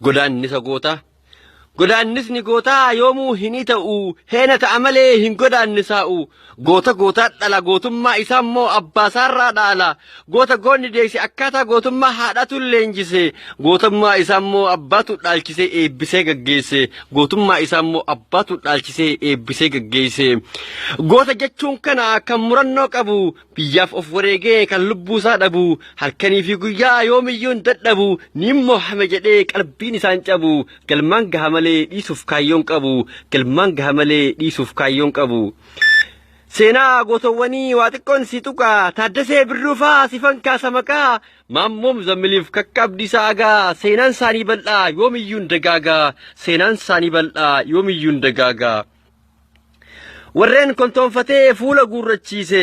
Godaannisa gootaa. Godaannisni gootaa yoomuu hin ita'u, heena ta'a malee hin godaannisaa'u. Goota gootaa dhala, gootummaa isaa immoo abbaasaarraa dhaala. Goota goonni deesse akkaataa gootummaa haadhatu leenjise. Gootummaa isaa immoo abbaatu dhaalchisee eebbisee gaggeesse. Gootummaa isaa immoo abbaatu dhaalchisee eebbisee gaggeesse. Goota jechuun kana kan murannoo qabu, Biyyaaf of wareegee kan lubbuusaa dhabu, halkanii fi guyyaa yoomiyyuu hin dadhabu, niin moohame jedhee qalbiin isaan cabu, galmaan gaha malee dhiisuuf kaayyoon qabu, galmaan gaha malee dhiisuuf kaayyoon qabu. Seenaa gootowwanii waa xiqqoon si tuqa, Taaddasee Birruufaa sifan kaasa maqaa, Maammoo Muzammiliif kakka Abdiisaa Agaa, seenaan isaanii bal'aa yoomiyyuu hin dagaagaa, seenaan isaanii bal'aa yoomiyyuu hin dagaagaa. Warreen kontoonfatee fuula guurrachiise,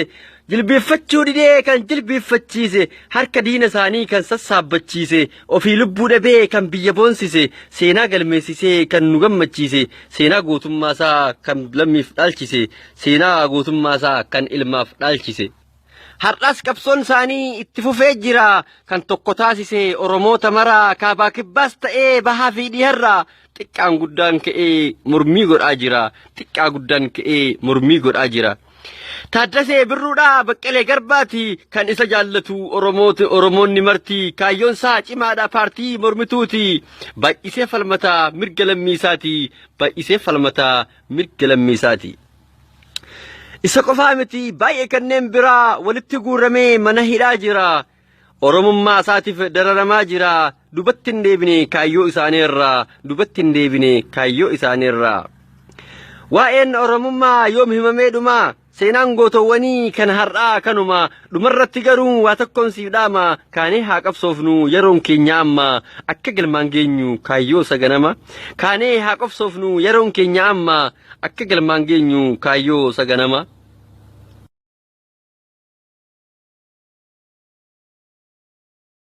jilbiiffachuu didee kan jilbiiffachiise, harka diina isaanii kan sassaabbachiise, ofii lubbuu dhabee kan biyya boonsise, seenaa galmeessisee kan nu gammachiise, seenaa gootummaa isaa kan lammiif dhaalchise, seenaa gootummaa isaa kan ilmaaf dhaalchise. Har'as qabsoon isaanii itti fufee jira. Kan tokko taasise Oromoota maraa kaabaa kibbaas ta'ee bahaa fi dhiharraa xiqqaan guddaan ka'ee mormii godhaa jira. Xiqqaa guddaan ka'ee mormii godhaa jira. Taaddasee Birruudhaa Baqqalee Garbaati kan isa jaallatu Oromooti Oromoonni marti kaayyoon isaa cimaadha paartii mormituuti baay'isee falmataa mirga lammii isaati baay'isee falmataa mirga lammii isaati. Isa qofaa miti baay'ee kanneen biraa walitti guuramee mana hidhaa jira. Oromummaa isaatiif dararamaa jira. Dubatti hin deebine kaayyoo isaaniirraa. Dubatti hin deebine kaayyoo isaaniirraa. Waa'een Oromummaa yoom himamee dhumaa? Seenaan gootowwanii kan har'aa kanuma. Dhumarratti garuu waa tokkoon siif dhaama. Kaanee haa qabsoofnu yeroon keenya amma. Akka galmaan geenyu kaayyoo isa ganama. Kaanee haa qabsoofnu yeroon keenya amma. Akka galmaan geenyu kaayyoo isa ganama.